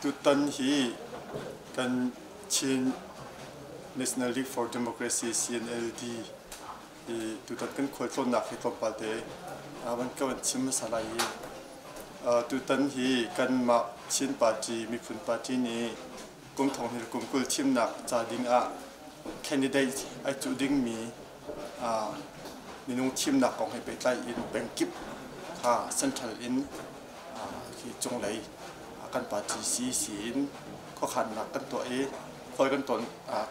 Tutan hi kan Chin National League for Democracy CNLD i tutan kan khualtlawnnak hi tlawmpal te van ka van chim hmasa lai i tutan hi kanmah Chin Party miphun party nih kum thong hnih kum 20 thimnak ca ding ah candidate ai cuh dingmi minung thimnak kong he pehtlai in pengkip kha central in khi cunglei kan party CEC in khuakhannak kan tuah i khual kan ton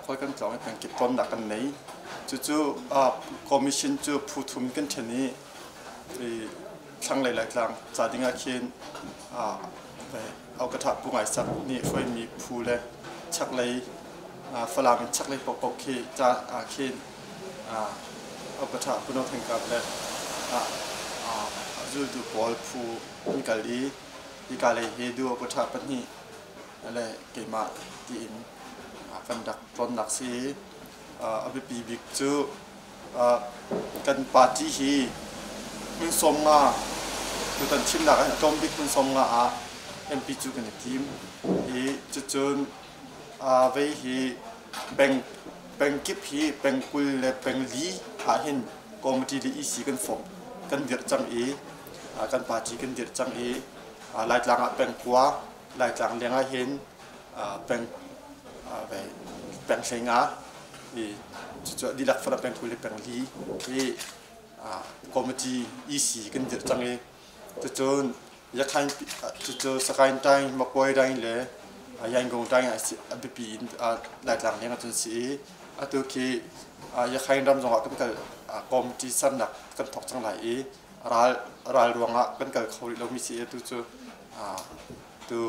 khual kan tlawng i pengkip tonnak kan nei. Cucu commission cu phu thum kan ṭhen i thlanglei Laitlang ca ding ah khin Aukatha Pu Ngai Sak nih hruaimi phu le chaklei Falam in chaklei paohpaoh khi ca ah khin Aukatha Pu No Thang Kap le zultu pawl phu an kal i hika lei hi du Aukatha pahnih le keimah tiin kan rak tlawnnak si. A biapi bik cu kan party hi hmun 50 tutan thimnak ah tlawm bik hmun 50 ah MP cu kan i tim i cucun vei hi peng pengkip hi peng 20 le peng 4 ahhin committee le EC kan form kan dirh cang i kan party kan dirh cang i Laitlang ah peng 9, Laitlang leng ah hin peng peng 15 i cucu dihlak falam peng 20 le peng 4 hi committee EC kan dirh cang i cucun Yakhain cucu Sagaing Taing, Makwae Taing le Yangon Taing ah a biapi in Laitlang leng ahcun si i atu khi Yakhain ram zongah kan kal committee sernak kan thawk cang lai i ral ral ruangah kan kal kho rih lomi si i atu cu tu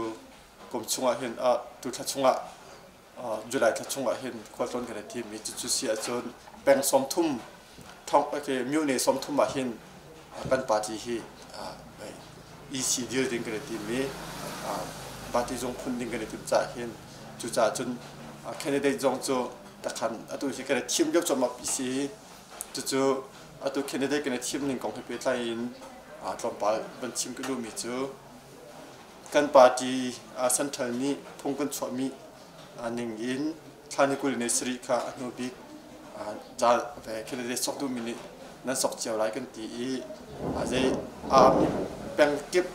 kum chungah hin tu thla chungah July thla chungah hin khualtlawn kan i tim i cucu si ahcun peng 30 thong myone 30 ah hin kan party hi EC deal ding kan i tim i party zung phun ding kan i tim caah hin cucaah cun candidate zong cu takhan atu hi kan i thim lio cuahmah pi si. Cucu atu candidate kan i thim ning kong he pehtlai in tlawmpal van chim ka duhmi cu kan party central nih phung kan chuahmi ning in thla ni 27 kha a hnu bik candidate sok duhmi nih nan sok cio lai kan ti i zei peng kip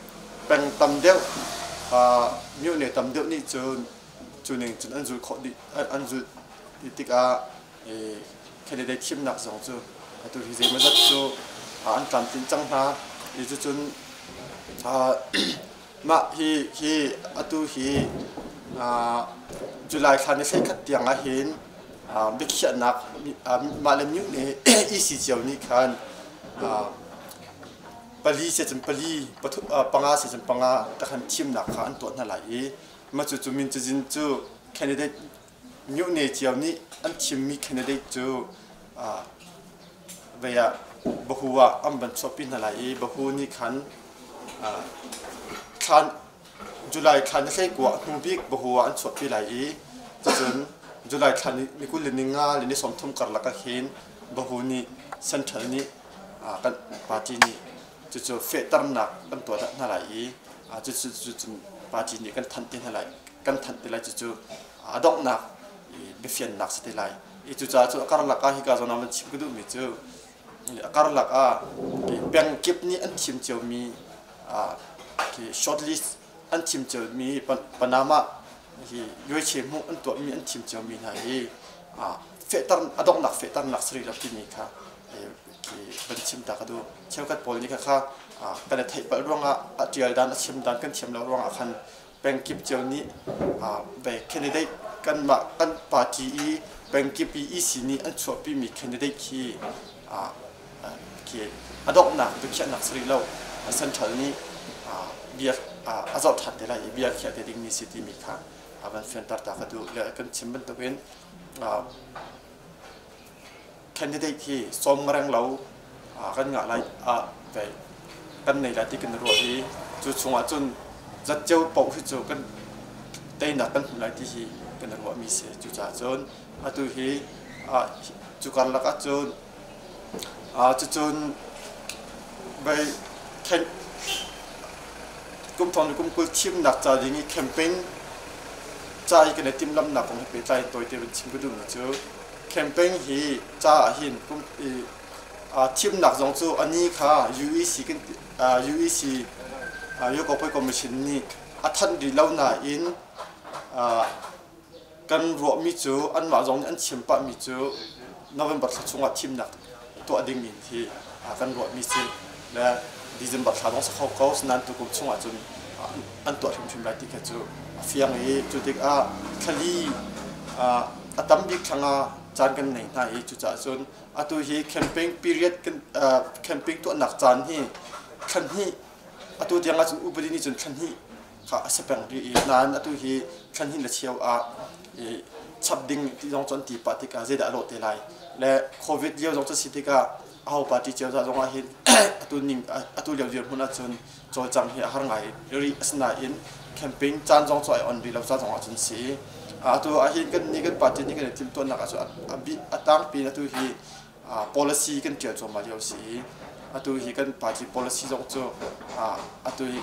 peng tam deuh myone tam deuh nih cun cu ning cun an zul khawh dih an zulh tikah candidate thimnak zong cu atu hi zeimawzat cu an tlamtlinh cang hna i cucun mah hi hi atu hi July thla ni 11 tiang ah hin biakhiahnak mah le myu nih EC cio nih khan pali se cun pali panga se cun panga takhan thimnak kha an tuah hna lai i mah cu cu min cazin cu candidate Myone cio nih an thimmi candidate cu vei ah bahu ah an van chuahpi hna lai i bahu nih khan thlan July thla ni 19 hnu bik bahu ah an chuahpi lai i cucun July thla ni 25 le ni 30 karlak ah hin bahu nih central nih kan party nih cucu fehternak kan tuah hna lai i cucu cucun party nih kan thanh te hna lai kan thanh te lai. Cucu a donghnak biafiannak si te lai i cucaah cu a karlak ah hika zawn ah van chim ka duhmi cu a karlak ah pengkip nih an thim ciomi short list an thim ciomi Panama hi yuaiche hmuh an tuahmi an thim ciomi hna hi fehter a donghnak fehternak si rih lo timi kha van chim ta ka duh. Cheukhat pawl nih kha kan i theih palh ruangah a ṭial dan a chim dan kan thiam lo ruangah khan pengkip cio nih candidate kanmah kan party i pengkip i EC nih an chuahpimi candidate khi khi a donghnak biakhiahnak si rih lo, central nih bia a zoh ṭhan te lai i bia khiah te dingmi si timi kha van fianter ta ka duh. Le kan chim bantukin candidate hi sawm reng lo kan ngah lai kan nei lai ti kan ruah i cu chungah cun zatceo paoh hi cu kan teinak kan hmu lai ti hi kan ruahmi si. Cucaah cun atu hi cu karlak ah cun cucun vei kum thong le kum 20 thimnak ca ding i campaign. Ca i kan i timhlamhnak kong he pehtlai in tawite vun chim ka duhmi cu campaign hi ca ah hin kum i thimnak zong cu a ni kha UEC kan UEC Yokopoi Commission nih a thanh rih lo nain kan ruahmi cu anmah zong nih an chim pahmi cu November thla chungah thimnak tuah ding in hi kan ruahmi si le December thla zong si kho ko nain tukum chungah cun an tuah hrimhrim lai ti kha cu a fiang i cu tikah thlali a tam bik thlang ah caan kan nei hna i cucaah cun atu hi campaign period kan campaign tuahnak caan hi thla hnih atu tiang ahcun upadi nih cun thla hnih kha a si peng rih i nain atu hi thla hnih le cheu ah i chap ding ti zong cu an ti pah tikah zeidah a lawh te lai le covid lio zong cu si tikah aho party cio zah zong ah hin atu ning atu lio dirhmun ahcun cawlcang hi a har ngai rih asinain campaign caan zong cu ai on rih lo ca zong ahcun si atu ah hin kan ni kan party nih kan i timhtuahnak ahcun a tangpi in atu hi policy kan ṭial cuahmah lio si i atu hi kan party policy zong cu atu hi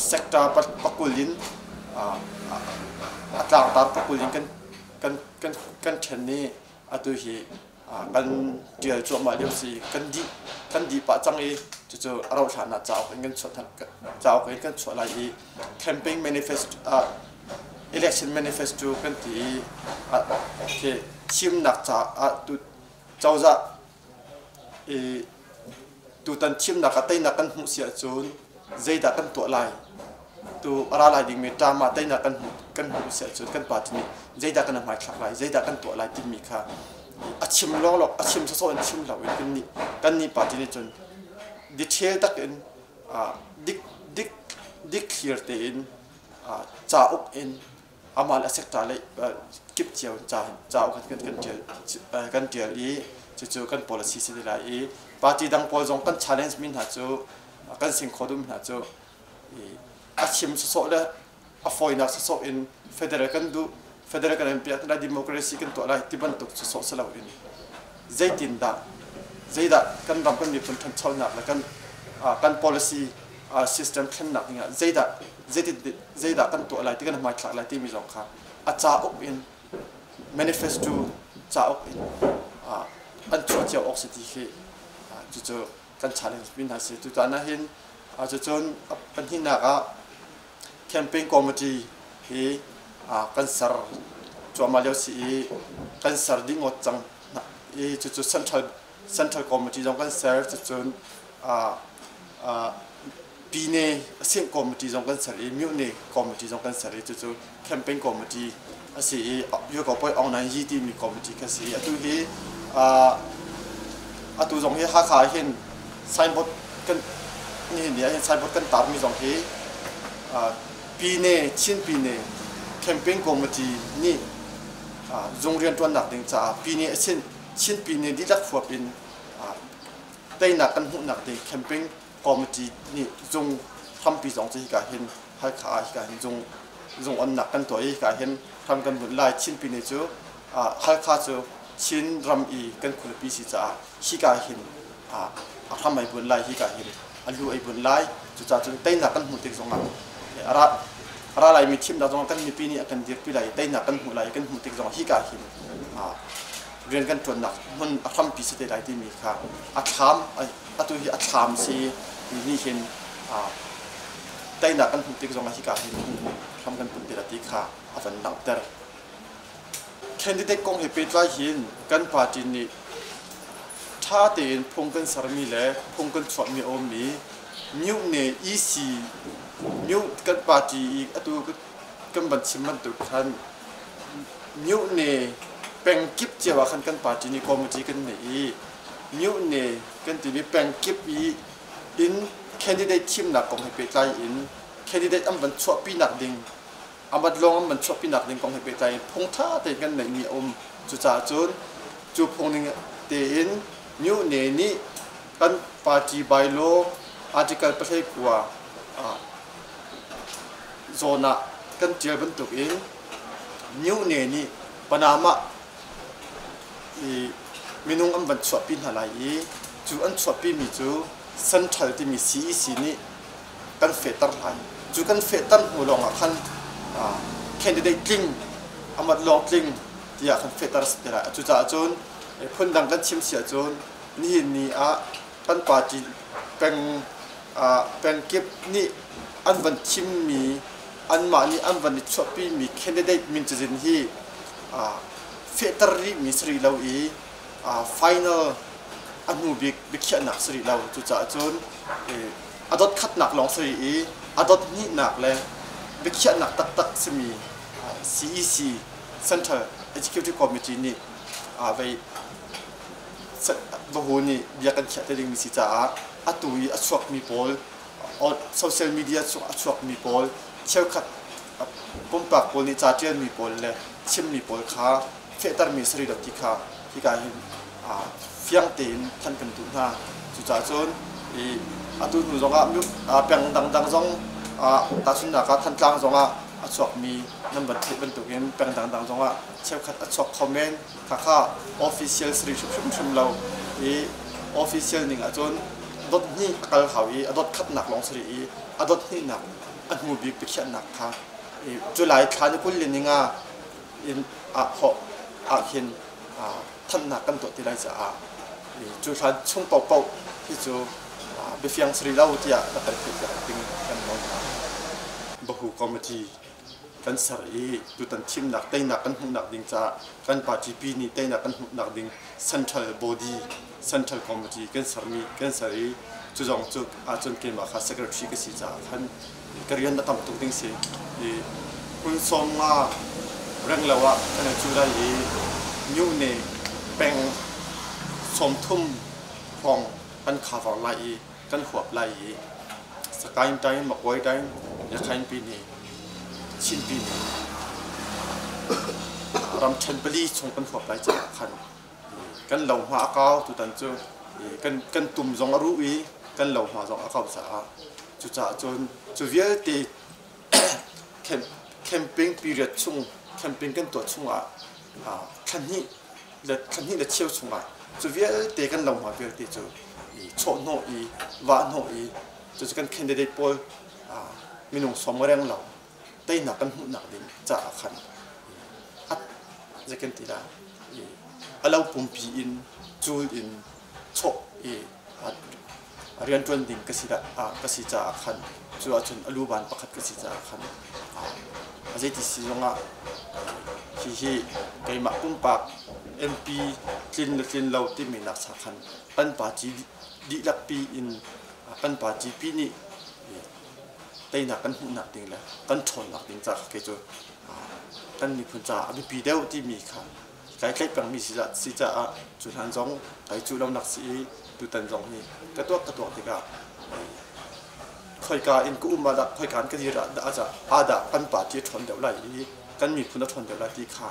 sector pakul in a tlangtar pakul in kan kan kan kan ṭhen i atu hi kan ṭial cuahmah lio si kan dih kan dih pah cang i cucu a rauh hlan ah cauk in kan chuah cauk in kan chuah lai i campaign manifesto election manifesto kan ti i khi thimnak caah tu cozah i tutan thimnak ah teinak kan hmuh si ahcun zeidah kan tuah lai tu a ra lai dingmi term ah teinak kan hmuh kan hmuh si ahcun kan party nih zeidah kan hmaithlak lai zeidah kan tuah lai timi kha a chim lawnglawng a chim sawsawh in chim lo in kan nih kan nih party nih cun detail tak in dik dik dik thlir tein cauk in amah le a sector le kip cio ca cauk kan kan tial kan tial i cucu kan policy si te lai i party dang pawl zong kan challenge mi hna cu kan sing kho duhmi hna cu a chim sawsawh le a fawinak sawsawh in federal kan duh federal kan piak lai democracy kan tuah lai ti bantuk sawsawh si loin zeitindah zeidah kan ram kan miphun ṭhanchonak le kan kan policy system thlennak dingah zeidah zeitin zeidah kan tuah lai ti kan hmaithlak lai timi zong kha a cauk in manifesto cauk in an chuah cio awk si ti khi cucu kan challenge mi hna si. Tutan ah hin cucun pahnihnak ah campaign committee hi kan ser cuahmah lio si i kan ser dih ngawt cang i cucu central central committee zong kan ser cucun Pine Sing committee zong kan ser i Myone committee zong kan ser i cucu campaign committee a si i Yokopoi Aung Nan Yi timi committee kha si i atu hi atu zong hi Hakha hin signboard kan nihin ni ah hin signboard kan tarmi zong hi Pine Chin Pine campaign committee nih zung rianṭuannak ding caah Pine a sin Chin Pine dihlak huap in teinak kan hmuhnak ding campaign committee nih zung hrampi zong cu hika hin Halkha ah hika hin zung zung onnak kan tuah i hika hin hram kan bunh lai. Chin Pyine cu Halkha cu Chin ram i kan khualipi si caah hika hin a hram ai bunh lai, hika hin a lu ai bunh lai. Cucaah cun teinak kan hmuh tik zongah a ra a ra laimi thimnak zongah kan mipi nih a kan dirpi lai i teinak kan hmuh lai i kan hmuh tik zongah hika hin rian kan ṭuannak hmun a hrampi si te lai timi kha a thlam atu hi a thlam si nih hin teinak kan hmuh tik zongah hika hin hram kan put te ti kha a van langhter. Candidate kong he pehtlai hin kan party nih ṭha tein phung kan sermi le phung kan chuahmi a um i myuhne EC myuh kan party i atu kan van chim bantuk khan myuhne pengkip cio ah khan kan party nih committee kan nei i myuhne kan timi pengkip i in candidate thimnak kong he pehtlai in candidate an van chuahpinak ding amat lawng an van chuahpinak ding kong he pehtlai in phung ṭha tein kan neihmi a um. Cucaah cun cu phung ning tein myuhne nih kan party bylaw article 19 zawn ah kan ṭial bantukin myuhne nih Panama i minung an van chuahpi hna lai i cu an chuahpimi cu Central timi CEC nih kan fehter lai. Cu kan fehter hnu lawngah khan candidate tling amat lawng tling tiah kan fehter a si te lai. Cucaah cun phundang kan chim si ahcun nihin ni ah kan party peng pengkip nih an van thimmi anmah nih an van i chuahpimi candidate min cazin hi fehter rihmi si rih lo i final a hnu bik biakhiahnak si rih lo. Cucaah cun a dot khatnak lawng si rih i a dot hnihnak le biakhiahnak taktak simi CEC Central Executive Committee nih vei Bahu nih bia kan khiah te dingmi si caah atu i a chuakmi pawl social media chung a chuakmi pawl cheukhat pumpak pawl nih ca ṭialmi pawl le chimmi pawl kha fehtermi si rih lo ti kha hika hin fiang tein thanh kan duh hna. Cucaah cun atu hnu zongah peng dangdang zong tahchunhnak ah Thantlang zongah a chuakmi nan van theih bantukin peng dangdang zongah cheukhat a chuak kho men. Khakha official si rih hrimhrim lo i official ning ahcun dot hnih a kal hau i a dot khatnak lawng si rih i a dot hnihnak a hnu bik biakhiahnak kha July thla ni 25 in ah thawh ah khin thanhnak kan tuah ti lai caah cu hlan chung paohpaoh hi cu biafiang si rih lo tiah na kan theihpiak ding kan nawl hna. Bahu committee kan ser i tutan thimnak teinak kan hmuhnak ding caah kan party pi nih teinak kan hmuhnak ding central body central committee kan sermi kan ser i cu zong cu ahcun keimah kha secretary ka si caah khan ka rian a tam tuk ding si i hmun 50 renglo ah kan i cu lai i myone peng 30 hrawng kan cover lai i kan huap lai i Sakaing ṭaing, Makwawi ṭaing, Yakhaing pine, Chin pine ramṭhen pali chung kan huap lai caah khan kan lo hma a kau tutan cu kan tum zong a ruh i kan lo hma zong a kau caah cucaah cun cu vialte camping period chung camping kan tuah chungah thla hnih le thla hnih le cheu chungah cu vialte kan lo hma vialte cu i chawhhnawh i vahhnawh i cucu kan candidate pawl minung sawm reng lo teinak kan hmuhnak ding caah khan at zei kan ti la a lo pumpi in cul in chawh i rianṭuan ding ka si ka si caah khan cu ahcun a luban pakhat ka si caah khan a zeiti si zongah hihi keimah pumpak MP tlin le tlin lo timi nak cha khan kan party dihlak pi in kan party pi nih teinak kan hmuhnak ding le kan ṭhawnnak ding caah kei cu kan miphun caah a biapi deuh timi kha kai tlaih pengmi si caah cu hlan zong kai cuh lonak si i tutan zong hi ka tuak ka tuak tikah khoika in ka um ah dah khoika in ka dir ah dah ah dah kan party a ṭhawn deuh lai i kan miphun a ṭhawn deuh lai ti kha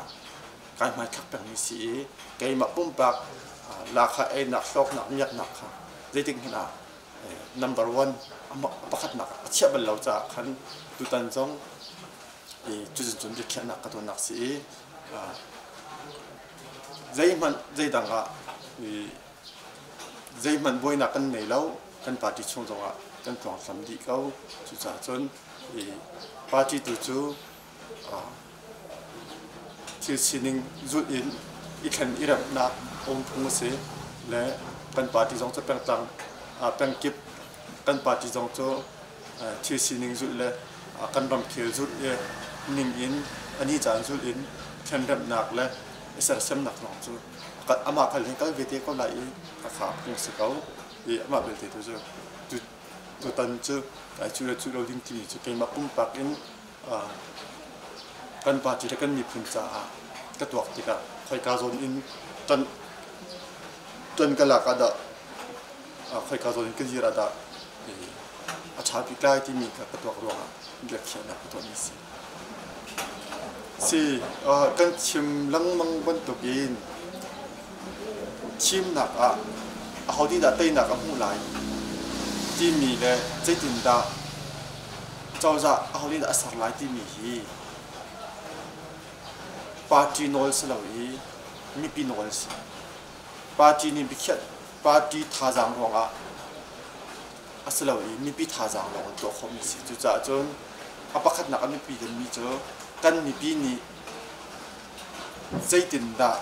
kai hmaithlak pengmi si i keimah pumpak lakha einak hlawknak miaknak kha zeitik hmanh ah number one pakhatnak a chiah bal lo caah khan tutan zong cutin cun biakhiahnak ka tuahnak si i zeihmanh zeidang ah zeihmanh buainak kan nei lo kan party chung zongah kan tluangtlam dih ko. Cucaah cun party tu cu thil sining zulh in i thlen i remhnak um phung a si le kan party zong cu pengtlang pengkip kan party zong cu thil sining zulh le kan ramkhel zulh i ning in a ni caan zulh in thlenremhnak le i sersiamnak zong cu amah khal hin kal ve te ko lai i a kha phung si ko i amah belte tu cu tutan cu kai cu le cu lo ding timi cu keimah pumpak in kan party le kan miphun caah ka tuak tikah khoika zawn in ṭan ṭan ka lak ah dah khoika zawn in ka dir ah dah a ṭha bik lai timi kha ka tuak ruangah biakhiahnak ka tuahmi a si. Si, kan chim lengmang bantukin thimnak ah aho nih dah teinak a hmuh lai timi le zeitindah cozah aho nih dah a ser lai timi hi party nawl si lo i mipi nawl a si. Party nih biakhiah party thazaang ruangah a si lo i mipi thazaang lawng in tuah khawhmi a si. Cucaah cun a pakhatnak a mipi dingmi cu Kan mipi nih zeitindah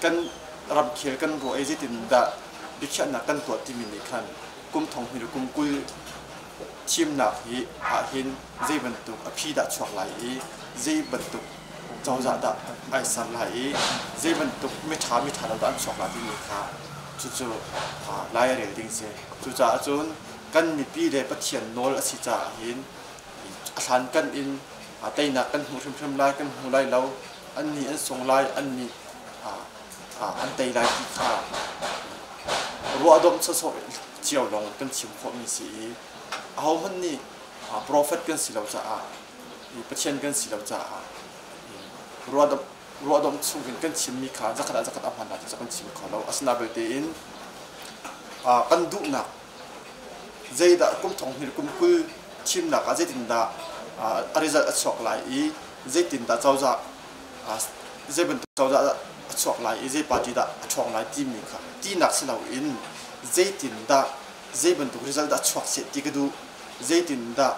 kan ramkhel kan ruah i zeitindah biakhiahnak kan tuah timi nih khan kum thong hnih le kum 20 thimnak hi ahhin zei bantuk a phi dah chuak lai i zei bantuk cozah dah ai ser lai i zei bantuk miṭha miṭha lo dah an chuak lai timi kha cucu lai a rel ding si. Cucaah cun kan mipi le Pathian nawl a si caah hin a hlankan in teinak kan hmu hrimhrim lai, kan hmu lai lo, annih an sung lai, annih an tei lai ti kha ruahdomh sawsawh cio lawng kan chim khawhmi si i ahohmanh nih profet kan si lo caah Pathian kan si lo caah ruahdomh chung in kan chimmi kha zakhat ah zakhat a hmaan lai ti cu kan chim kho lo. Asinain belte in kan duhnak zeidah kum thong hnih kum 20 thimnak ah zeitindah a result a chuak lai i zeitindah cozah zei bantuk cozah dah a chuak lai i zei party dah a ṭhawng lai timi kha tinak si loin zeitindah zei bantuk result dah chuak seh ti ka duh, zeitindah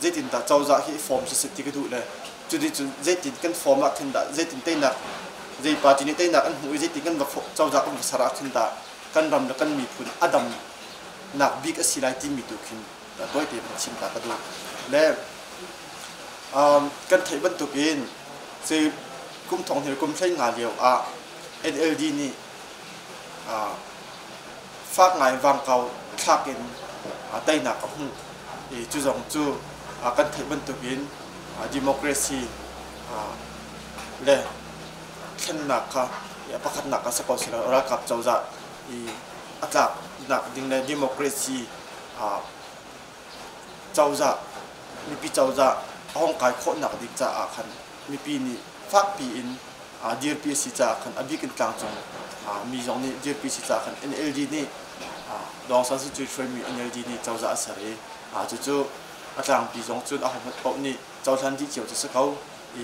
zeitindah cozah hi form siseh ti ka duh le cuticun zeitin kan form ah khin dah zeitin teinak zei party nih teinak an hmuh i zeitin kan va cozah kan va ser ah khin dah kan ram le kan miphun a damnak bik a si lai timi tu khin tawite van chim ta ka duh. Le kan theih bantukin cu kum thong hnih kum 15 lio ah NLD nih fak ngai vangkau thlak in teinak a hmuh i cu zong cu kan theih bantukin democracy le thlennak kha pakhatnak ah si ko seh ralkap cozah i a tlaknak ding le democracy cozah mipi cozah a hong kai khawhnak ding caah khan mipi nih fakpi in dirpi a si caah khan a bik in tlangcung mi zong nih dirpi a si caah khan NLD nih Daw Aung San Suu Kyi hruaimi NLD nih cozah a ser i cucu a tlangpi zong cun ahohmanh paoh nih cohlan dih cio cu si ko. I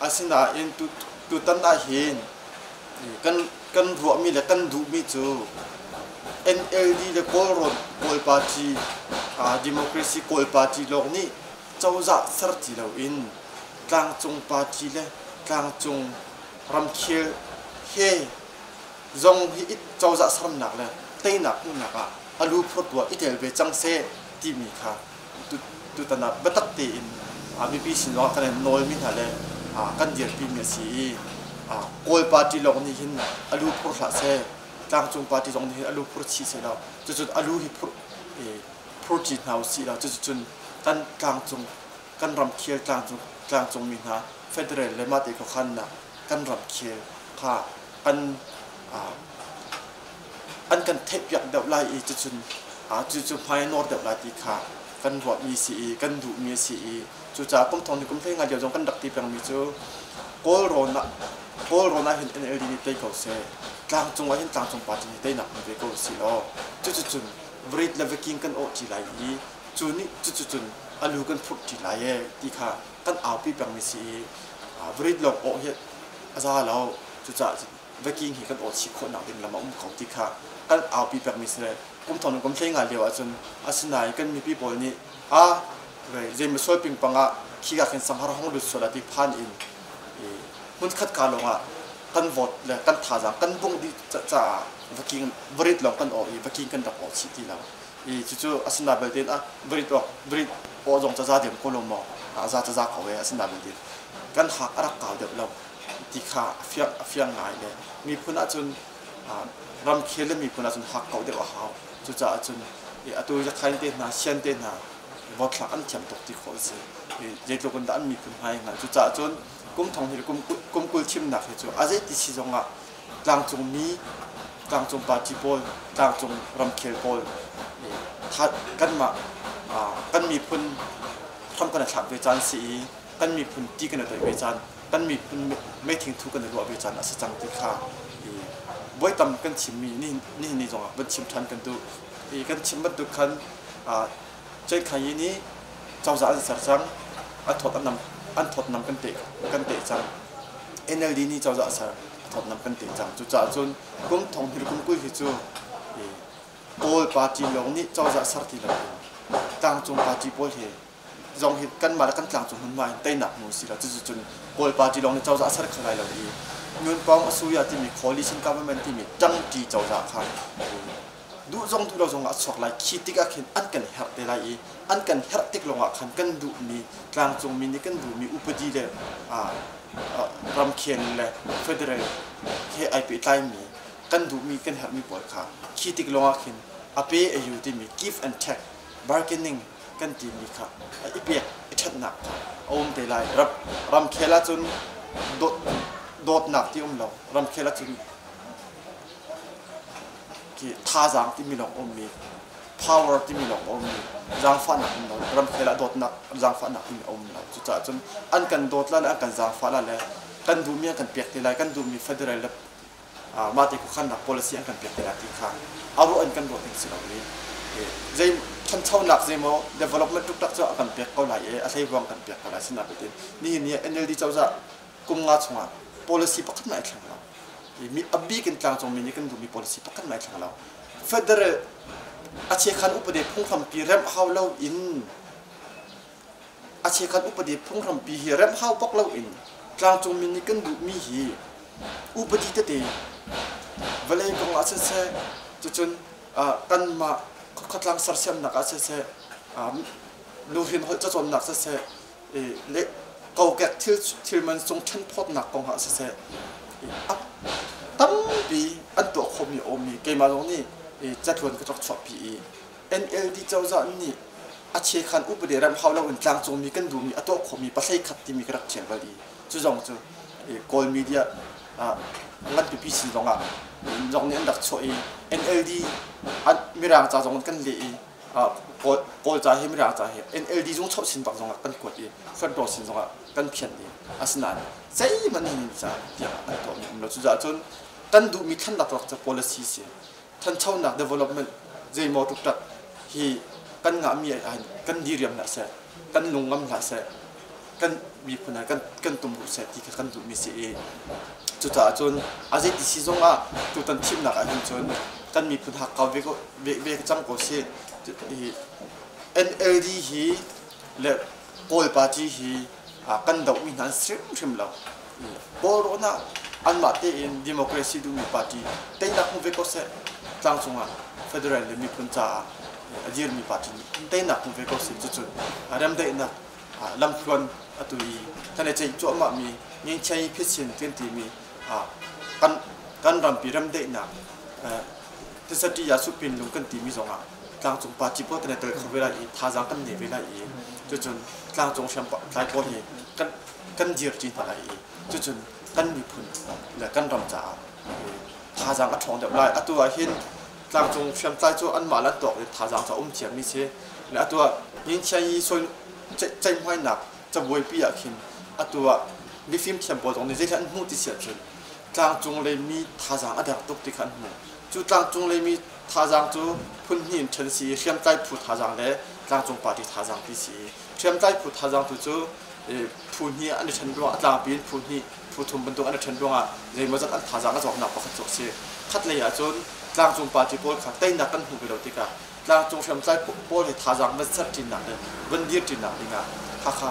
asinain tutan ah hin kan kan ruahmi le kan duhmi cu NLD le Kawlrawn Kawl Party Democracy Kawl Party lawng nih cozah ser ti loin tlangcung party le tlangcung ramkhel he zong hi cozah sernak le teinak hmuhnak ah a lu phurtu ah i tel ve cang seh timi kha tutan ah biatak tein mipi sin zongah kan in nawlmi hna le kan dirpimi a si i Kawl party lawng nih hin a lu phur hlah seh, tlangcung party zong nih hin a lu phur chih seh law cucun a lu hi phur phur ṭi hna usih law cucun kan tlangcung kan ramkhel tlangcung tlangcungmi hna federal le mahte khuakhannak kan ramkhel kha kan an kan theihpiak deuh lai i cucun cucu hmai a nawr deuh lai ti kha kan ruahmi si i kan duhmi a si i cucaah kum thong ni kum 15 lio zong kan rak ti pengmi cu Kawlrawn ah Kawlrawn ah hin NLD nih tei ko seh, tlangcung ah hin tlangcung party nih teinak hmu ve ko usih law cucucun Varit le Viking kan awh ṭi lai i cu nih cucucun a lu kan phurh ṭi lai ee ti kha kan aupi pengmi si i Varit lawng awh hi a za lo. Cucaah Viking hi kan awh chih khawhnak ding lam a um ko ti kha kan aupi pengmi si le kum thong kum 15 lio ahcun asinain kan mipi pawl nih a zei sual pingpang ah khi ka khin sanghar hong lut sual ah ti phan in hmunkhat ka lawng ah kan vote le kan thazaang kan bungh dih caah Viking varit lawng kan awh i Viking kan rak awh chih ti lo i cucu asina belte ah varit awk varit awh zong ca za diam ko lo maw a za ca za ko e asina belte kan hak a rak kau deuh lo ti kha a fiang ngai le miphun ahcun ramkhel le miphun ahcun hak kau deuh a hau. Cucaah cun atu Yakhain te hna, Sian te hna vote thlak an thiam tuk ti khawh a si. Zeitluk in dah an miphun hmai hngalh. Cucaah cun kum thong hi kum 20 thimnak hi cu a zeiti si zongah tlangcung mi, tlangcung party pawl, tlangcung ramkhel pawl kanmah kan miphun hram kan i thlak ve caan si i kan miphun ti kan i toih ve caan, kan miphun meithing thu kan i ruah ve caan a si cang ti kha voi tam kan chimmi nihin ni zongah van chim ṭhan kan duh. I kan chim bantuk khan Ceikhayi nih cozah an ser cang, a thawt an nam an thawt nam kan teh kan teh cang. NLD nih cozah a ser, a thawt nam kan teh cang. Cucaah cun kum thong hnih kum 20 hi cu Kawl party lawng nih cozah ser ti loin tlangcung party pawl hi. zong hi kanmah le kan tlangcung hmunhma in teinak hmu si lo. Cucu cun Kawl party lawng nih cozah a ser kho lai lo i Nyunpawng Asuya timi coalition government timi ṭangṭi cozah kha duh zong duh lo zong ah a chuak lai. Khi tikah khin an kan herh te lai i an kan herh tik lawngah khan kan duhmi tlangcungmi nih kan duhmi upadi le ramkhel le federal he ai pehtlaimi kan duhmi kan herhmi pawl kha khi tik lawngah khin a pe a yu timi give and take bargaining kan timi kha i pek i ṭhatnak kha a um te lai. Ramkhel ahcun dawtnak ti um lo. Ramkhel ahcun thazaang timi lawng a ummi, power timi lawng a ummi, zaangfahnak um lo. Ramkhel ah dawtnak, zaangfahnak timi a um lo. Cucaah cun an kan dawt la le an kan zaangfah la le kan duhmi an kan pek te lai, kan duhmi federal le mah te khuakhannak policy an kan pek te lai ti kha a ruah in kan ruah ding si lo i zei ṭhanchonak zeimaw development tuktak cu a kan pek ko lai i a hleivuang kan pek ko lai sinain nihin ni NLD cozah kum nga chungah policy pakhat hmanh ai thleng lo. Mi a bik in tlangcungmi nih kan duhmi policy pakhat hmanh ai thleng lo. Federal a chiakhan upade phunghrampi remh hau lo in A chiakhat upadi phunghrampi hi remh hau bak loin tlangcungmi nih kan duhmi hi upadi tete vawlei kong ah siseh, cucun kanmah khuatlang sersiamnak ah siseh, nuhrin holh cacawnnak siseh, le kokek thil man sung ṭhenphawtnak kong ah siseh, tampi an tuah khawhmi a um i keimah zong nih catluan ka rak chuahpi i NLD cozah nih a chiakhan upadi remh hau loin tlangcungmi kan duhmi a tuah khawhmi pahlei khat timi ka rak ṭhial bal i cu zong cu Kawl media ngan pipi sin zongah zong nih an rak chuah i NLD Mirang ca zong kan leh i Kawl ca hi Mirang ca hi NLD zung choh sin bak zongah kan kuat i Federal sin zongah kan phianh i asinain zeihmanh ni ca tiang an tuahmi um lo. Cucaah cun kan duhmi thlennak rak cu policy si. Thanchonak development zeimaw ṭukṭak hi kan ngahmi ah kan diriam hlah seh, kan lung ngam hlah seh, kan miphun ah kan tum ruh seh ti kha kan duhmi si i cucaah cun a zeiti si zongah tutan thimnak ah hin cun kan miphun hakkau ve, ve, ve cang ko si. NLD hi le Kawl party hi kan dohmi hna an si hrimhrim lo. Kawlrawn ah anmah tein democracy duhmi party teinak hmu ve ko seh. Tlangcung ah federal le miphun caah a dirmi party nih teinak hmu ve ko seh. Cucu remdaihnak lamthluan atu i kan i ceih cuahmahmi Ngengchiai phisin kan timi kan kan rampi remdaihnak Tisati Yasupin lung kan timi zongah tlangcung party pawl kan i tel kho ve lai i thazaang kan nei ve lai i cucun tlangcung hriamtlai pawl hi kan kan dirṭi hna lai i cucun kan miphun le kan ram caah thazaang a ṭhawng deuh lai. Atu ah hin tlangcung hriamtlai cu anmah le an tuak in thazaang cu a um thiammi si. Le atu ah Ningchiai ceihmainak cabuaipi ah khin atu ah mifim thiam pawl zong nih zeithil an hmuh ti si ahcun tlangcung lei mi thazaang a der tuk ti kha an hmuh. Cu tlangcung lei mi thazaang cu phun hnih in ṭhen si i hriamtlai phu thazaang le tlangcung party thazaang ti si i hriamtlai phu thazaang tu cu phu hnih an i ṭhen ruangah a tlangpi in phu hnih phu thum bantuk an i ṭhen ruangah zeimawzat an thazaang a zawknak pakhat cu a si. Khatlei ah cun tlangcung party pawl kha teinak kan hmu ve lo tikah tlangcung hriamtlai pawl he thazaang van ser ṭinak le van dir ṭinak dingah Hakha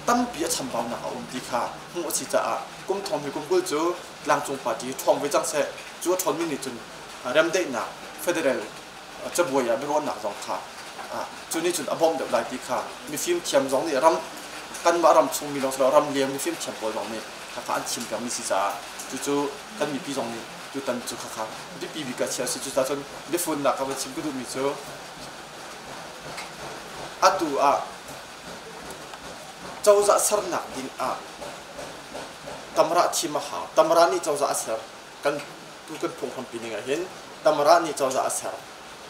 tampi a chambaunak a um ti kha hmuh a si caah kum thong hi kum 20 cu tlangcung party ṭhawng ve cang seh. Cu a ṭhawnmi nih cun remdaihnak federal cabuai ah biaruahnak zong kha cu nih cun a bawmh deuh lai ti kha mifim thiam zong nih ram kanmah ram chungmi lawng si lo ram leng mifim thiam pawl zong nih khakha an chim pengmi si caah cucu kan mipi zong nih tutan cu khakha biapi bik ah chia si. Cucaah cun biafunnak ka van chim ka duhmi cu atu ah cozah sernak ding ah tamra thim a hau. Tamra nih cozah a ser. Kan tu kan phunghrampi ning ah hin tamara nih cozah a ser.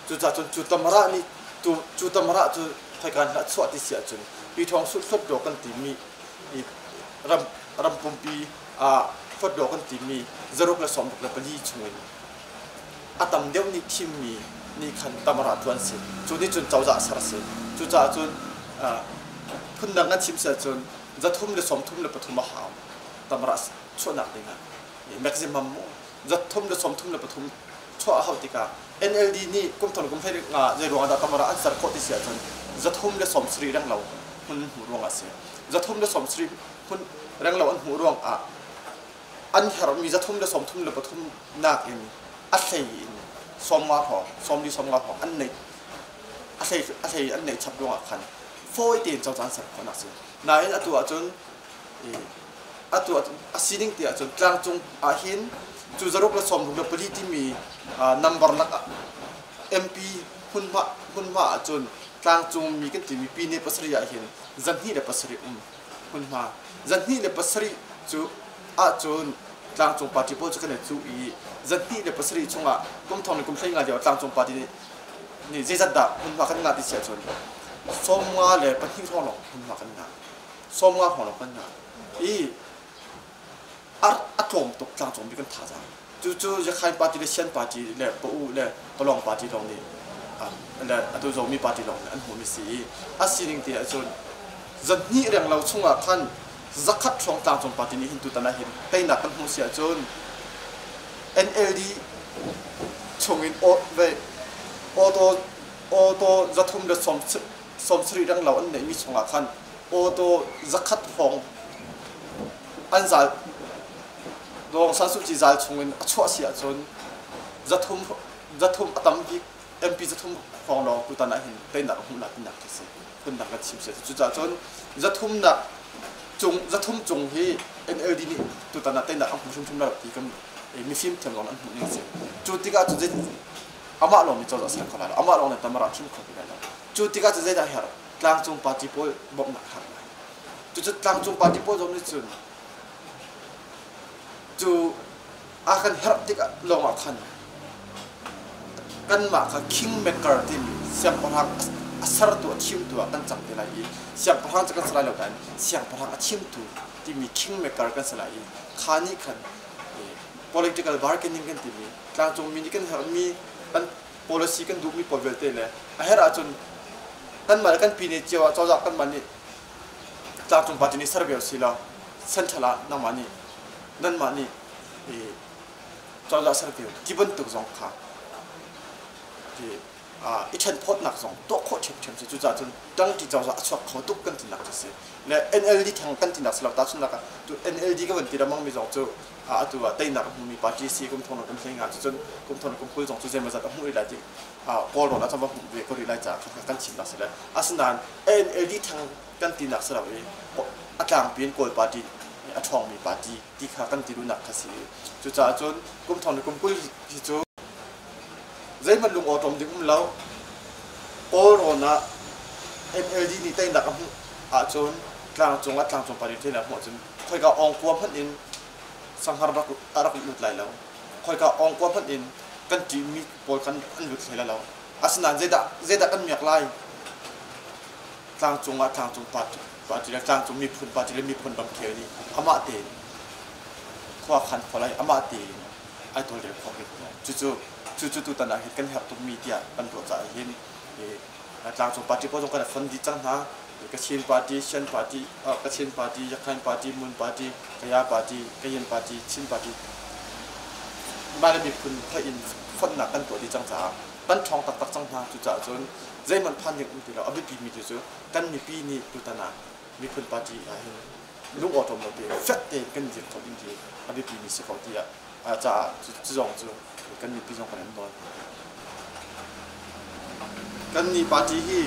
Cucaah cun cu tamara nih tu cu tamara cu khoika hna chuah ti si ahcun pi thawng sut hlawt kan timi i ram ram pumpi ah hlawt kan timi 164 chungin a tam deuh nih thimmi nih khan tamara cu an si. Cu nih cun cozah ser si. Cucaah cun phundang kan chim si ahcun 333 a hau tamara chuahnak dingah maximum mu 333 chuah a hauh tikah NLD nih kum thong kum hlei nga zei ruangah dah tamara an ser khawh ti si ahcun 370 reng lo. hmun an hmuh ruangah a si. 370 hmun renglo an hmuh ruangah an herhmi 333 nakin a hlei in 50 hrawng, 40 50 hrawng an neih a hlei a hlei an neih chap ruangah khan fawi tein cozah an ser khawhnak a si. Nain atu ahcun atu a sining ti ahcun tlangcung ahhin cu 664 timi number lak MP hmunhma hmunhma ahcun tlangcung mi kan timi pine pasarih ahhin 207 um hmunhma 207 cu ahcun tlangcung party pawl cu kan i cuh i 207 chungah kum thong le kum 15 lio tlangcung party nih nih zeizat dah hmunhma kan ngah ti si ahcun 54 hrawng lawng hmunhma kan ngah. 50 hrawng lawng kan ngah. I a tlawm tuk tlangcung bik kan thazaang. Cucu Yakhain party le Sian party le Pa-u le Palong party lawng nih le atu Zomi party lawng nih an hmuhmi si i a sining te ahcun 200 renglo chungah khan 100 hrawng tlangcung party nih hin tutan ah hin teinak kan hmuh si ahcun NLD chungin auto auto 370 renglo an neihmi chungah khan auto 100 hrawng an zal Dawng San Suu Kyi zal chungin a chuah si ahcun 300 300 a tam bik MP 300 hrawng lawng tutan ah hin teinak a hmuh lai tinak khi si phundang kan chim si. Cucaah cun 300 nak cung 300 cung hi NLD nih tutan ah teinak an hmu hrimhrim lai ti kan mifim thiam lawng an hmuh ning si. Cu tikah cun amah lawng nih cozah ser kho lai lo, amah lawng nih tamara thim kho ti lai lo. Cu tikah cun zeidah herh? Tlangcung party pawl bawmhnak herh lai. Cucu tlangcung party pawl zong nih cun cu a kan herh tik lawngah khan kanmah kha kingmaker timi siangpahrang a sertu a thimtu ah kan cang te lai i siangpahrang cu kan si lai lo nain siangpahrang a thimtu timi kingmaker kan si lai i kha nih khan political bargaining kan timi tlangcungmi nih kan herhmi kan policy kan duhmi pawl vialte le a herh ahcun kanmah le kan pine cio ah cozah kanmah nih tlangcung party nih ser ve si law central ah nangmah nih nanmah nih cozah ser ve ti bantuk zong kha i ṭhenphawtnak zong tuah khawh ṭhiamṭhiam si. Cucaah cun ṭangṭi cozah a chuak kho tuk kan tinak cu si le NLD theng kan tinak si lo. Tahchunhnak ah tu NLD ka van ti lengmang mi zong cu atu ah teinak a hmumi party si kum thong kum 15 cu cun kum thong kum 20 zong cu zeimawzat a hmuh rih lai ti Kawlrawn ah cun va hmuh ve ko rih lai caah kan chimnak si le asinain NLD theng kan tinak si lo i a tlangpi in Kawl party a ṭhawngmi party ti kha kan ti duhnak kha si. Cucaah cun kum thong le kum 20 hi cu zeihmanh lungawṭawm ding um lo. Kawlrawn ah NLD nih teinak a hmuh ahcun tlangcung ah tlangcung party teinak a hmuh ahcun khoika awngkua hmanh in sanghar a rak lut lai lo. Khoika awngkua hmanh in kan ṭihmi pawl kan an lut hlei lai lo. Asinain zeidah zeidah kan miak lai? Tlangcung ah tlangcung party le tlangcung miphun party le miphun ramkhel nih amah tein khua khan khua lai amah tein ai tawlrel khawh ve ko lai. Cucu cucu tutan ah hin kan herh tukmi tiah kan ruah caah hin tlangcung party pawl zong kan i fon dih cang hna. Kachin party, Shan party, Kachin party, Yakhain party, Mun party, Kaya party, Kayin party, Chin party mah le miphun hoih in fonhnak kan tuah dih cang caah kan ṭhawng taktak cang hna. Cucaah cun zeihmanh phan ding um ti lo. A biapimi tu cu kan mipi nih tutan ah miphun party ah hin lungawṭawm lo tein fek tein kan dir khawh ding hi a biapimi si ko tiah caah cu zong cu kan mipi zong kan in nawl. Kan nih party hi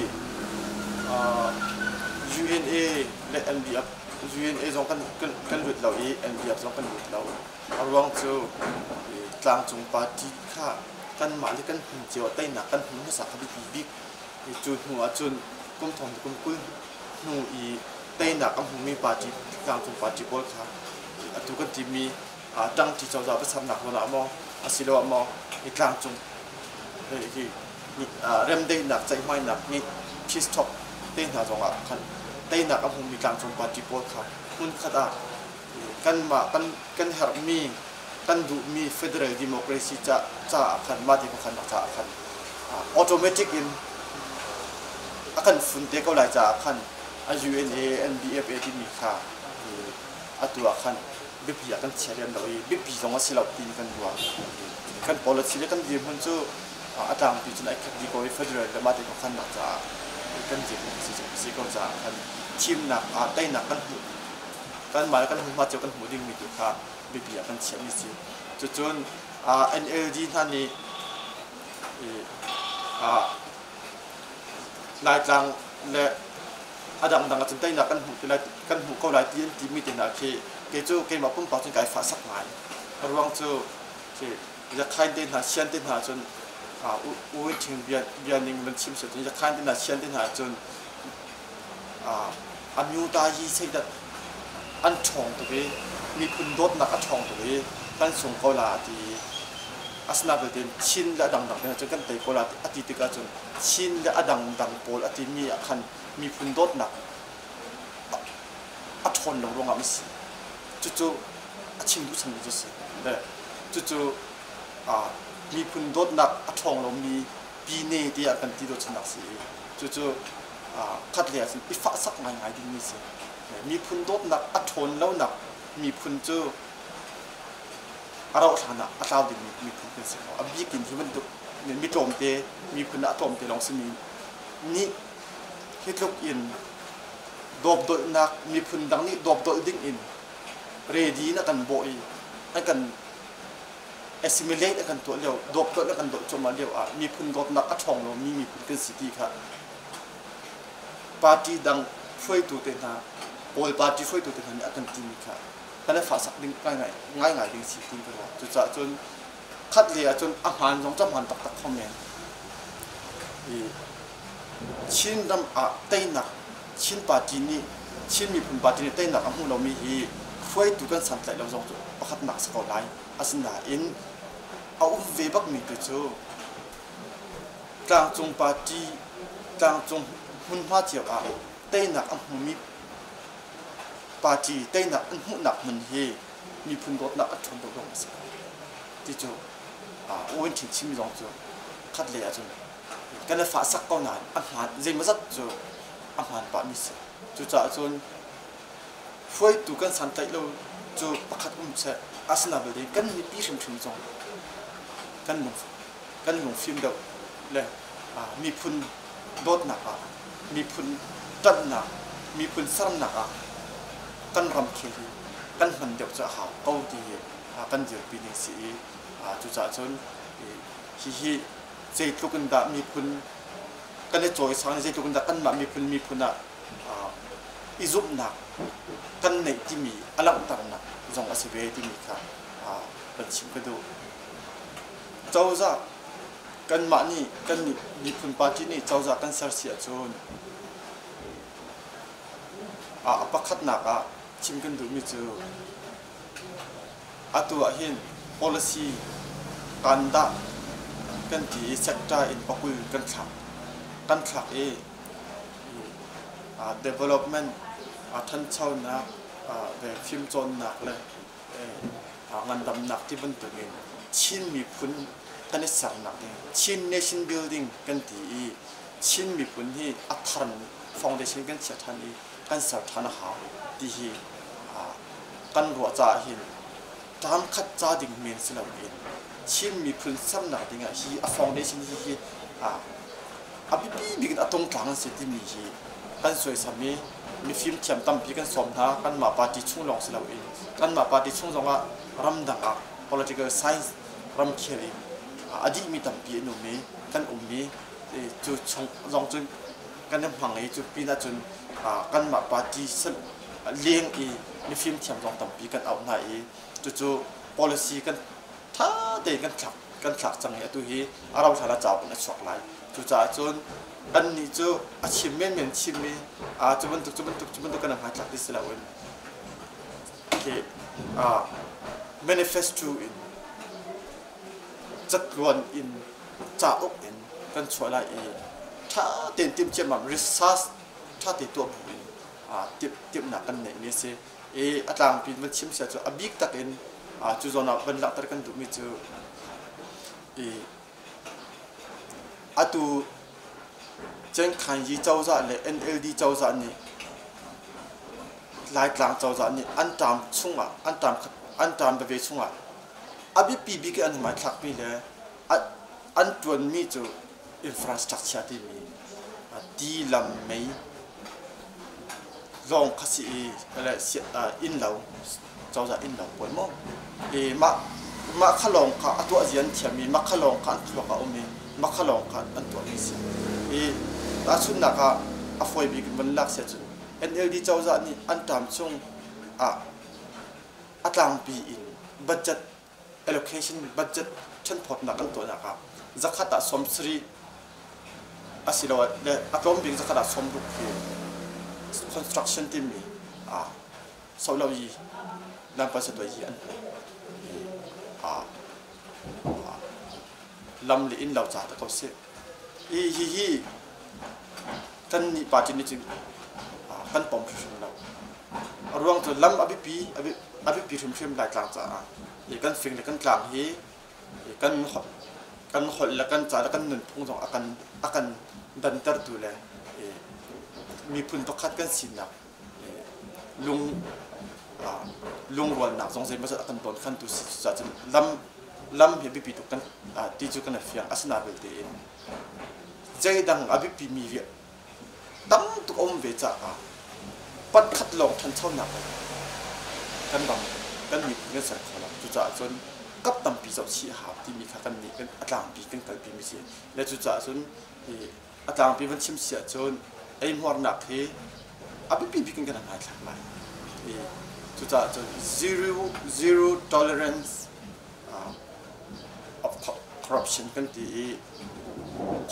UNA le NDF UNA zong kan lut lo i NDF zong kan lut lo. A ruang cu tlangcung party kha kanmah le kan hmun cio ah teinak kan hmu hmasa kha biapi bik. Cu hnu ahcun kum thong kum 20 hnu i teinak a hmumi party tlangcung party pawl kha atu kan timi ṭangṭi cozah va sernak zawn ah maw asiloah maw hi tlangcung hi remdaihnak ceihmainak nih peace talk te hna zongah khan teinak a hmumi tlangcung party pawl kha hmunkhat ah kanmah kan herhmi kan duhmi federal democracy caah khan mah te khuakhannak caah khan automatic in a kan fun te ko lai caah khan a UNA NBFA timi kha atu ah khan biapi ah kan chia lem lo i biapi zong a si lo tiin kan ruah. Kan policy le kan dirhmun cu a tlangpi cun ai khat dih ko i federal le mah te khuakhannak caah kan dirhmun a si ko caah khan Thimnak ah teinak kan hmuh kanmah le kan hmunhma cio kan hmuh dingmi tu kha biapi ah kan chiahmi a si. Cucun NLD hna nih Laitlang le a dangdang ahcun teinak kan hmuh ti lai kan hmuh ko lai ti an timi te hna khi kei cu keimah pumpak cun kai fahsak ngai. A ruang cu khi Yakhain te hna Sian te hna cun U Win Ṭhing bia bia ning van chim si cun Yakhain te hna Sian te hna cun Amyota hi zeidah an ṭhawng tuk i miphun dawtnak a ṭhawng tuk i kan sung ko la a ti i asinain belte Chin le a dangdang te hna cun kan tei ko la a ti tikah cun Chin le a dangdang pawl a timi ah khan miphun dawtnak a ṭhawn lo ruangah a si. Cucu a chim duh chanmi cu a si. Le cucu miphun dawtnak a ṭhawng lomi pine tiah kan ti dawtchannak a si i cucu khatlei ahcun i fahsak ngaingai dingmi a si. Miphun dawtnak a ṭhawn lonak miphun cu a rauhhlan ah a tlau dingmi miphun kan si ko. A bik in hi bantuk mi tlawmte miphun ah a tlawmte lawng simi nih hi tluk in dawpdolhnak miphun dang nih dawpdolh ding in ready in a kan bawh i an kan assimilate a kan tuah lio dawpdolh a kan dolh cuahmah lio ah miphun dawtnak a ṭhawng lomi miphun kan si ti kha party dang hruaitu te hna Kawl party hruaitu te hna nih a kan timi kha kan i fahsak ding ngaingai ngaingai ding si ti ka ruah. Cucaah cun khat lei ahcun a hmaan zong cu a hmaan taktak kho men. I Chin ram ah teinak Chin party nih Chin miphun party nih teinak a hmuh lomi hi hruaitu kan santlaih lo zong cu pakhatnak si ko lai. Asinain a um ve bakmi tu cu tlangcung party tlangcung hmunhma cio ah teinak a hmumi party teinak an hmuhnak hmun hi miphun dawtnak a ṭhawn deuh zong a si ko ti cu U Win Ṭhin chimmi zong cu khat lei ahcun kan i fahsak ko nain a hmaan zeimawzat cu a hmaan pahmi si. Cucaah cun hruaitu kan santlaih lo cu pakhat um seh, asinain belte kan mipi hrimhrim zong kan lung kan lungfim deuh le miphun dawtnak ah miphun ṭanhnak miphun sernak ah kan ramkhel hi kan hman deuh cu a hau ko ti hi kan dirpi ning si i cucaah cun hihi zeitluk in dah miphun kan i cawisang i zeitluk in dah kanmah miphun miphun ah i zumhnak kan neih timi a langhternak zong a si ve timi kha kan chim ka duh. Cozah kanmah nih kan miphun party nih cozah kan ser si ahcun a pakhatnak ah chim kan duhmi cu atu ah hin policy kandah kan ti i sector in pakul kan thlak kan thlak i development ṭhanchonak le fimcawnnak le ngandamnak ti bantukin Chin miphun kan i sernak ding Chin nation building kan ti i Chin miphun hi a thar foundation kan chiah ṭhan i kan ser ṭhan a hau ti hi kan ruah caah hin term khat ca ding men si loin Chin miphun sernak dingah hi a foundation hi hi a biapi bik in a tungtlang an si timi hi kan suaisam i mifim thiam tampi kan sawm hna. Kanmah party chung lawng si loin kanmah party chung zongah ramdang ah political science ramkhel in a dihmi tampi an um i kan um i cu chung zong cun kan i hmang i cu pinah cun kanmah party leng i mifim thiam zong tampi kan auh hna i cucu policy kan ṭha tein kan thlak kan thlak cang i atu hi a rauhhlan ah cauk in a chuak lai. Cucaah cun kannih cu a chim menmen chim i cu bantuk cu bantuk cu bantuk kan hmaithlak ti si loin khi manifesto in catluan in cauk in kan chuah lai i ṭha tein timh ciammam research ṭha te tuah bu in timhnak kan neihmi a si. I a tlangpi in van chim sia cu a bik tak in cu zawn ah van langhter kan duhmi cu i atu Cengkhanyi cozah le NLD cozah nih Laitlang cozah nih an term chungah an term an term veve chungah a biapi bik i an hmaithlakmi le an ṭuanmi cu infrastructure timi ti lam mei. Lawng kha si i le innlo cozah innlo pawl maw i mah mah kha lawng kha a tuah zia an thiam i mah kha lawng kha an thluak a um i mah kha lawng kha an tuahmi si. I tahchunhnak ah a fawi bik in van lak si ahcun NLD cozah nih an term chung ah a tlangpi in budget allocation budget ṭhenphawtnak an tuahnak ah zakhat ah 70 asiloah le a tlawm bik zakhat ah 60 hi construction timi ah solo yi lampa satuai hi an hman. Lam le inn lo ca ta ko seh. Hi hi hi kan nih party nih cun kan pom hrimhrim lo. A ruang cu lam a biapi a biapi hrimhrim Laitlang caah i kan fing le kan tlang hi kan kan holh le kan ca le kan nunphung zong a kan dantertu le miphun pakhat kan sinak lung lungrualnak zong zeimawzat a kan dawnkhantu si. Cucaah cun lam lam hi biapi tuk kan ti cu kan i fiang. Asinain belte in zeidang a biapi mi tam tuk a um ve caah patkhat lawng ṭhanchonak in kan ram kan miphun kan ser kho lo. Cucaah cun kap tampi zoh chih a hau timi kha kan nih a tlangpi kan kalpi mi si. Le cucaah cun a tlangpi van chim si ahcun eihmuarnak hi a biapi bik in kan hmaithlak lai. Cucaah cun zero zero tolerance of corruption kan ti i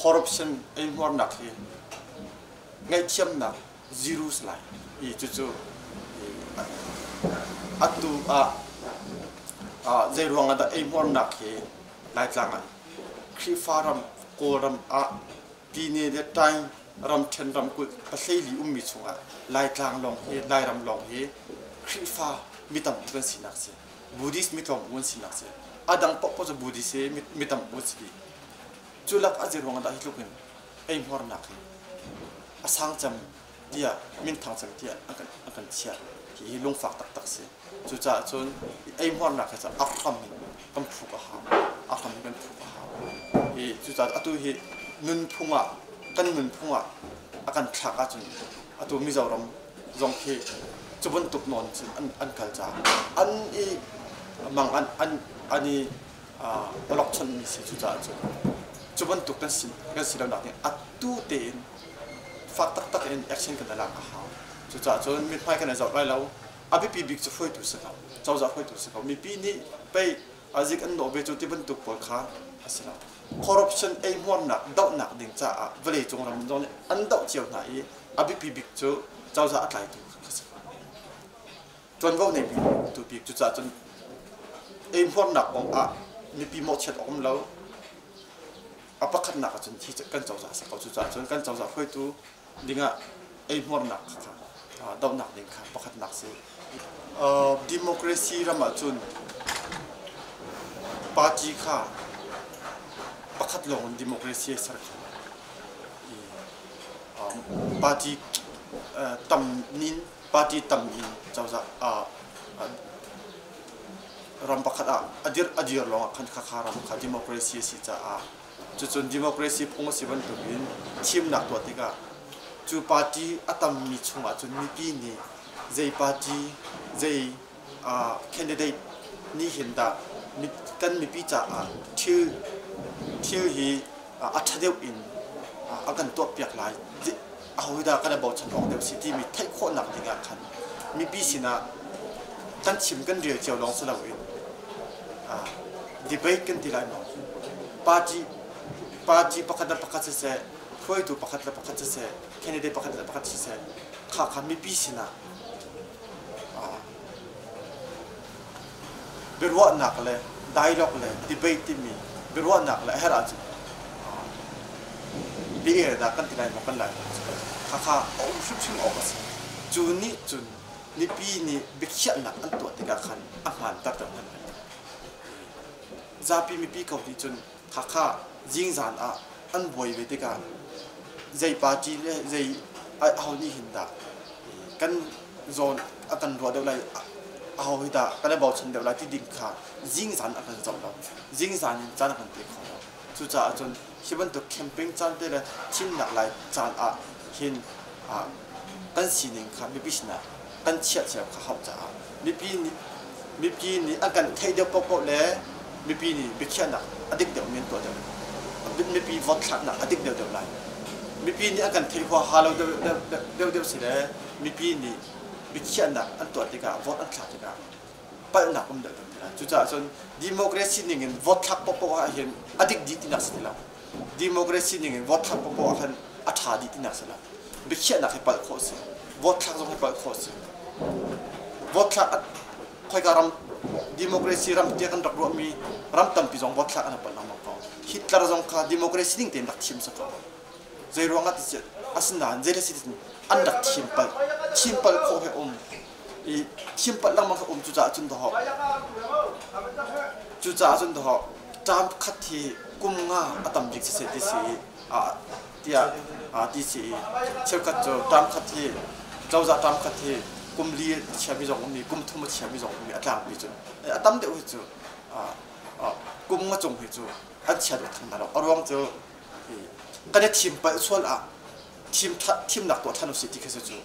corruption eihmuarnak hi ngaihthiamnak zero si lai i cucu atu ah zei ruang ah dah eihmuarnak hi Laitlang ah Khrihfa ram Kawlram ah Pine le Tain ramṭhen ramkulh pahleili ummi chungah Laitlang lawng hi Lairam lawng hi Khrihfa mi tam kan sinak si. Buddhist mi tlawm an sinak si. A dang paohpaoh cu Buddhist hi mi tam an si dih. Cu lak ah zei ruang ah dah hi tluk in eihmuarnak hi a sang cem tiah minthang cem tiah an kan chiah. Hi hi lungfak taktak si. Cucaah cun eihmuarnak hi cu a hram in kan phuk a hau. A hram in kan phuk a hau. I cucaah atu hi nunphung ah kan nunphung ah a kan thlak ahcun atu Mizoram zong khi cu bantuk nawn cun an kal caah an i mang an an an i awlokchonhmi si. Cucaah cun cu bantuk kan si kan si lonak ding atu tein fak taktak in action kan i lak a hau. Cucaah cun mithmai kan i zoh lai lo. A biapi bik cu hruaitu si ko, cozah hruaitu si ko. Mipi nih pei azik an nawh ve cu ti bantuk pawl kha a si lo. Corruption eihmuarnak dohnak ding caah vawleicung ram zong nih an doh cio hna i a biapi bik cu cozah a tlaitu kha si. Ṭuanvo nei tu bik cucaah cun eihmuarnak kong ah mipi mawhchiat a um lo. A pakhatnak ahcun hi kan cozah a si ko. Cucaah cun kan cozah hruaitu dingah eihmuarnak kha dohnak ding kha pakhatnak si. Democracy ram ahcun party kha pakhat lawng in democracy a ser kho. Party tam nin party tam in cozah ram pakhat ah a dir a dir lawng ah khan khakha ram kha democracy a si caah cucun democracy phung a si bantukin thimnak tuah tikah cu party a tammi chungah cun mipi nih zei party zei candidate nih hin dah kan mipi caah thil thil hi a ṭha deuh in a kan tuahpiak lai, ahodah kan i bochan awk deuh si timi theih khawhnak ding ah khan mipi sinah kan chim kan rel cio lawng si loin debate kan ti lai maw, party party pakhat le pakhat siseh, hruaitu pakhat le pakhat siseh, candidate pakhat le pakhat siseh, kha kha mipi sinah biaruahnak le dialogue le debate timi biaruahnak le a herh ahcun bia dah kan ti lai maw kan lai maw khakha a um hrimhrim awk a si. Cu nih cun mipi nih biakhiahnak an tuah tikah khan a hmaan taktak hna lai. Zapi mipi ko nih cun khakha zingzan ah an buai ve tikah zei party le zei aho nih hin dah kan zawn a kan ruah deuh lai, aho hi dah kan i bochan deuh lai ti ding kha zingzan a kan zoh lo, zingzan in caan a kan pe kho lo. Cucaah cun hi bantuk camping caan te le thimnak lai caan ah hin. kan sining kha mipi sinah kan chiah cio kha hauh caah mipi nih an kan theih deuh paohpaoh le mipi nih biakhiahnak a dik deuhmi an tuah deuh. Mipi vote thlaknak a dik deuhdeuh lai. Mipi nih an kan theih huaha lo deuhdeuh si le mipi nih biakhiahnak an tuah tikah vote an thlak tikah palhnak um deuhdeuh ti lai. Cucaah cun democracy ning in vote thlak paohpaoh ah hin a dik dih tinak si ti lo. Democracy ning in vote thlak paohpaoh ah khan a ṭha dih tinak si lo. Biakhiahnak hi palh khawh a si. Vote thlak zong hi palh khawh a si. Vote thlak khoika ram democracy ram tiah kan rak ruahmi ram tampi zong vote thlak an palh lengmang ko. Hitler zong kha democracy ning tein rak thim si ko. Zei ruangah ti asinain zei le si an rak thim palh. Thim palh khawh he um. I thim palh lengmang kha um cucaah cun dawh. Cucaah cun dawh term khat hi kum nga a tam bik siseh ti si tiah ti si i cheukhat cu term khat hi cozah term khat hi kum li a chiami zong um i kum thum a chiami zong um i a tlangpi cun a tam deuh hi cu kum nga cung hi cu an chia deuh theng hna lo. A ruang cu kan i thim palh sual ah thimnak tuah ṭhan usih ti khi si cu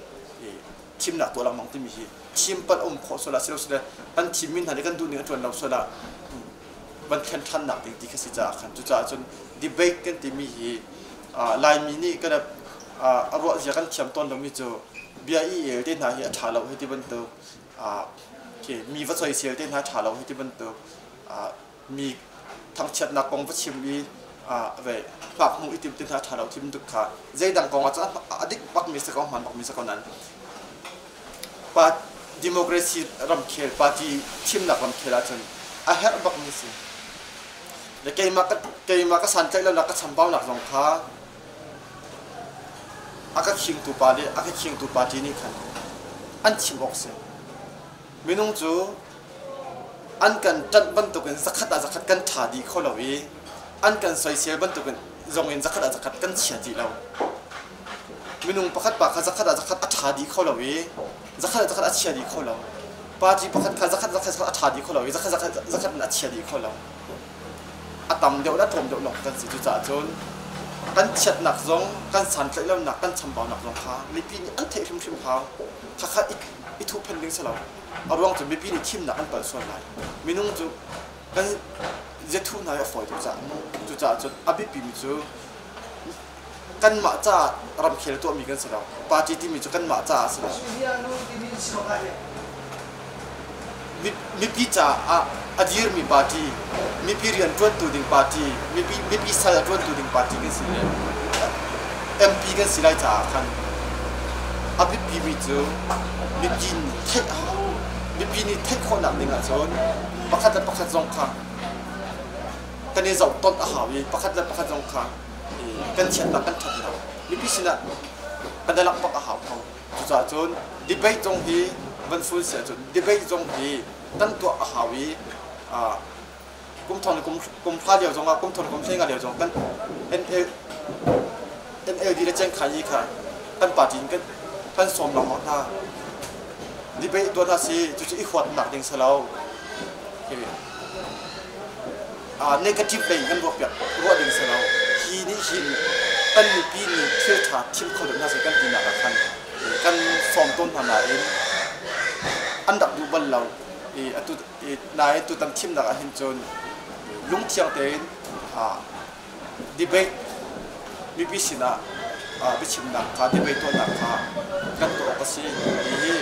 thimnak tuah lengmang timi hi thim palh um khawh sual ah silosile kan thimmi hna nih kan duhning a ṭuan lo sual ah van thlen ṭhannak ding ti khi si caah khan cucaah cun debate kan timi hi Laimi nih kan a ruah zia kan thiam tawn lomi cu bia i el te hna hi a ṭha lo hei ti bantuk mi va soisel te hna ṭha lo hei ti bantuk mi thangchiatnak kong va chim i ve hngak hmuh i tim te hna ṭha lo thim tuk kha zeidang kong ah cun a dik bakmi si ko hmaan bakmi si ko nain pa democracy ramkhel party thimnak ramkhel ahcun a herh bakmi si le keimah ka santlaih lonak ka chambaunak zong kha a ka khingtu pa le a ka khingtu party nih khan an chim awk si. Minung cu an kan ṭanh bantukin zakhat ah zakhat kan ṭha dih kho lo i an kan soisel bantukin zong in zakhat ah zakhat kan chia dih lo. Minung pakhat pa kha zakhat ah zakhat a ṭha dih kho lo i zakhat ah zakhat a chia dih kho lo. Party pakhat kha zakhat zakhat a ṭha dih kho lo i zakhat zakhat zakhat in a chia dih kho lo. A tam deuh le a tlawm deuh lawng kan si. Cucaah cun kan chiatnak zong kan santlaih lonak kan chambaunak zong kha mipi nih an theih hrimhrim hau. Khakha i thuhphenh ding si lo. A ruang cu mipi nih thimnak an palh sual lai. Minung cu kan ziathuh hna hi a fawi tuk caah cucaah cun a biapimi cu kanmah caah ramkhel tuahmi kan si lo. Party timi cu kanmah caah a si lo. Mipi caah a dirmi party, mipi rian ṭuantu ding party, mipi sal a ṭuantu ding party kan si le MP kan si lai caah khan a biapimi cu mipi nih theih a hau. Mipi nih theih khawhnak ding ahcun pakhat le pakhat zong kha kan i zohtonh a hau i pakhat le pakhat zong kha kan chiatnak kan ṭhatnak mipi sinah kan i langh bak a hau ko. Cucaah cun debate zong hi van ful si ahcun debate zong hi kan tuah a hau i kum thong kum hra lio zongah kum thong kum hleinga lio zong kan NLD le Cengkhai yi kha kan party in kan sawm lengmang hna. Debate tuah hna si cucu i huatnak ding si lo. Negative lei in kan ruah piak ruah ding si lo. Hi nih hin kan mipi nih thil ṭha thim kho deuh hna seh kan tinak ah khan kan sawm tawn hna nain an rak duh bal lo. I atu nain tutan thimnak ah hin cun lungthiang tein debate mipi sinah biachimnak kha debate tuahnak kha kan tuah awk a si. Hihi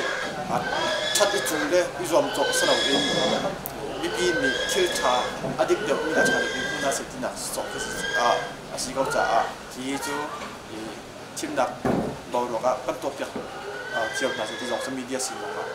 ṭhat i cul le i zuamcawh si loin mipi nih thil ṭha a dik deuhmi le a ṭha deuhmi hmu hna seh tinak sawh khi a si ko caah hihi cu thimnak boruak ah kan tuahpiak cio hna seh ti zong cu media sin zongah.